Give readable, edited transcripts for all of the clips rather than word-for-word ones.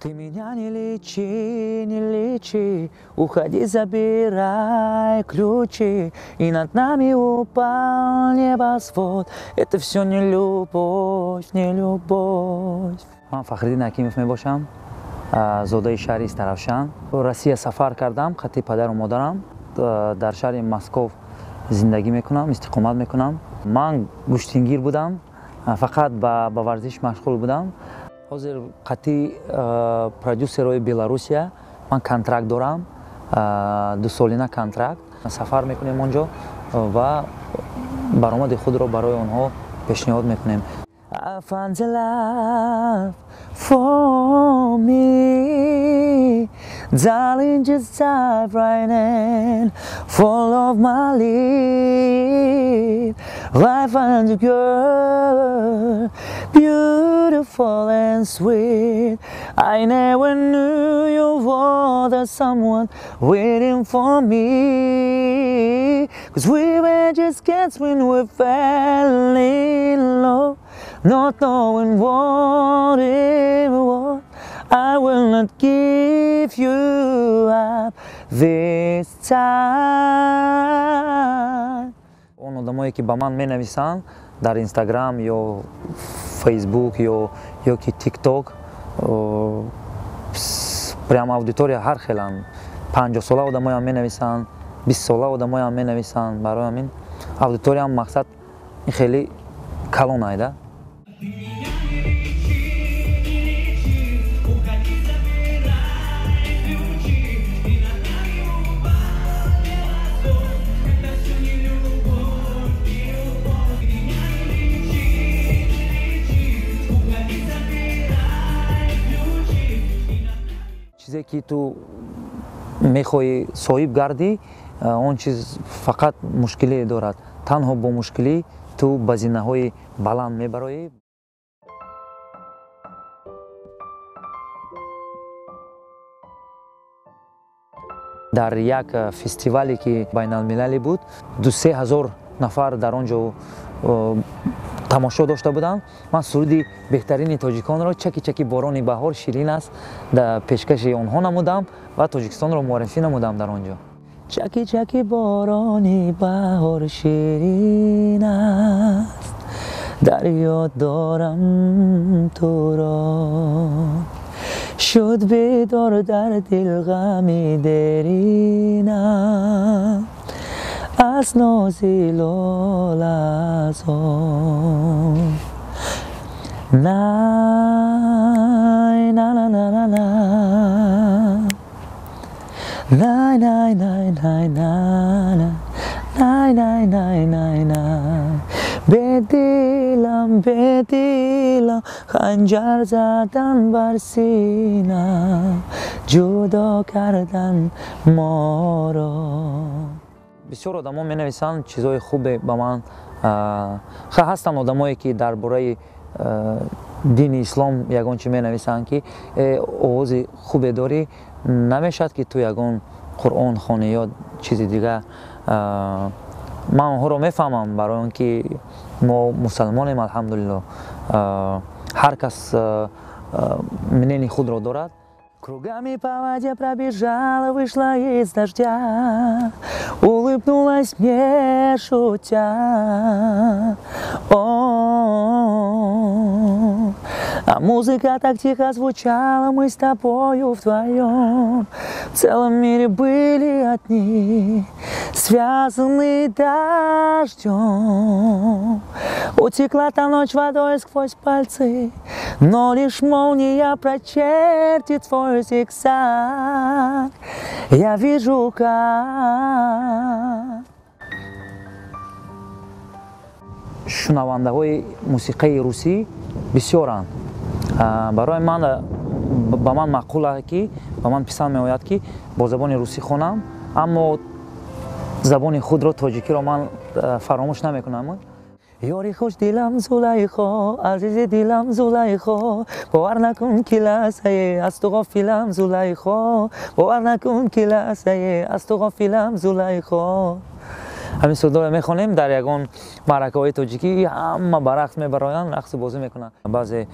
Ты меня не лечи, не лечи, уходи, забирай ключи. И над нами упал небосвод. Это все не любовь, не любовь. Ман Фахриддин Ҳакимов мебошам, зодаи шаҳри Истаравшан. Россия сафар кардам, қати падару модарам. Дар шаҳри Москов зиндагӣ мекунам, истиқомат мекунам. Ман гӯштингир будам, фақат ба варзиш машғул будам. Ҳозир қати продюсерҳои Беларусия ман контракт дорам, дусолина контракт. Сафар мекунем он ҷо ва баромади худро барои онҳо пешниҳод мекунем. I found the love for me, darling, just dive right in, follow my lead. I found a girl, beautiful and sweet. I never knew you were the someone waiting for me. 'Cause we were just kids when we fell in love, not knowing what it was. I will not give you up this time. Он одамое ки ба ман менависанд дар Инстаграм ё Фейсбук ё ки Тикток, прямо аудитория ҳар хеланд. 50сола одамоям менависанд, 20сола одамоям менависанд. Барои ҳамин аудиториям мақсад ин хеле калон айда. Чизе ки ту мехоҳӣ соҳиб гардӣ, он чиз фақат мушкиле дорад. Танҳо бо мушкилӣ ту ба зинаҳои баланд мебароӣ. Дар як фестивале ки байналмилалӣ буд, 2-3 ҳазор нафар дар он ҷо тамошо дошта буданд. Ман суруди беҳтарини тоҷиконро чаки-чаки борони баҳор ширин аст дар пешкаши онҳо намудам ва Тоҷикистонро муаррифӣ намудам дар он ҷо. Чаки-чаки борони баҳор ширин аст, дар ёд дорам туро. Шуд бедор дар дил ғами деринам, аз нози лолазор. Най на на на на на, най най най най на най най най най най. Бедилам, бедилам, ханҷар задан бар синам, ҷудо кардан моро. Бисёр одамо менависанд чизҳои хубе ба ман. Ха ҳастанд одамое ки дар бораи дини ислом ягон чи менависанд ки овози хубе дорӣ, намешавад ки ту ягон Қуръон хонӣ ё чизи дигар. Ман онҳоро мефаҳмам, барои он ки мо мусалмонем, алҳамдулилло. Ҳар кас мнени худро дорад. Кругами по воде пробежала, вышла из дождя, улыбнулась мне, шутя. О, а музыка так тихо звучала, мы с тобою вдвоем в целом мире были одни, связаны дождем. Утекла та ночь водой сквозь пальцы, но лишь молния прочертит твой зигзаг. Я вижу, как. Шунавандаҳои мусиқаи русӣ бисёранд. Барои ман ба ман маъқул аст ки ба ман писанд меояд ки бо забони русӣ хонам, аммо забони худро тоҷикиро ман фаромӯш намекунам. Ёри хуш дилам Зулайхо, азизи дилам Зулайхо, бовар накун ки лаҳзае аз ту ғофилам Зулайхо, бовар накун ки лаҳзае аз ту ғофилам Зулайхо. Ҳамин сурудҳоро мехонем дар ягон маъракаҳои тоҷикӣ, ҳама ба рақс мебароянд, рақсу бозӣ мекунанд. Баъзе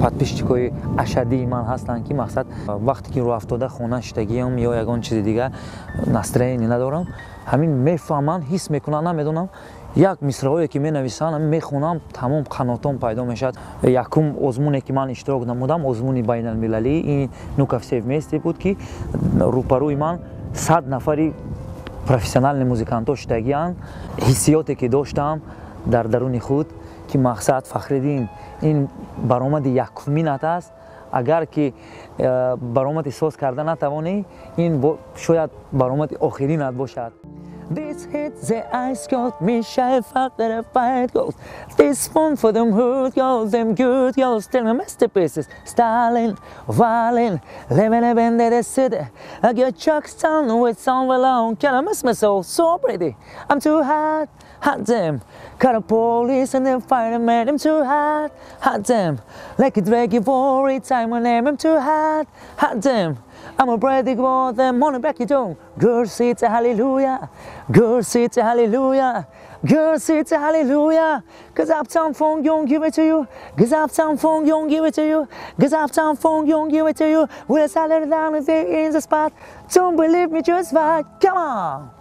Подписчикои ашаддии ман ҳастанд, ки мақсад, вақте ки рӯафтода, хона шиштагиам ё ягон чизи дига, настроение надорам, ҳамин мефаҳманд, ҳис мекунанд, намедонам, як мисраҳое ки менависанд, мехонам, тамом, қанотон пайдо мешавад. Якум озмуне, ки ман иштирок намудам, озмуни байналмилалӣ ин «Ну-ка все вместе» буд, ки рӯпарӯи ман 100 нафари профессиональный музыкантҳо шидагианд. Ҳиссиёте ки доштам дар даруни худ, ки мақсад, Фахриддин, ин баромади якуминат аст, агар ки баромади соз карда натавонӣ, ин шояд баромади охиринат бошад. This hit the ice cold, me shy fuck that I fight goals. This one for them hood girls, them good girls, tell me masterpieces. Stalin, violin, living in the city. I get chucked down with some alone. Can I miss myself so pretty? I'm too hot, hot damn. Got a police and then fireman. I'm too hot, hot damn. Like a drag every time my name. I'm too hot, hot damn. I'm a brother for them on the back you don't. Girl, say it's a hallelujah. Girl, say it's a hallelujah. Girl, say it's a hallelujah. 'Cause Uptown Funk don't give it to you. 'Cause Uptown Funk don't give it to you. 'Cause Uptown Funk don't give it to you. We'll settle down and they in the spot. Don't believe me, just watch. Come on.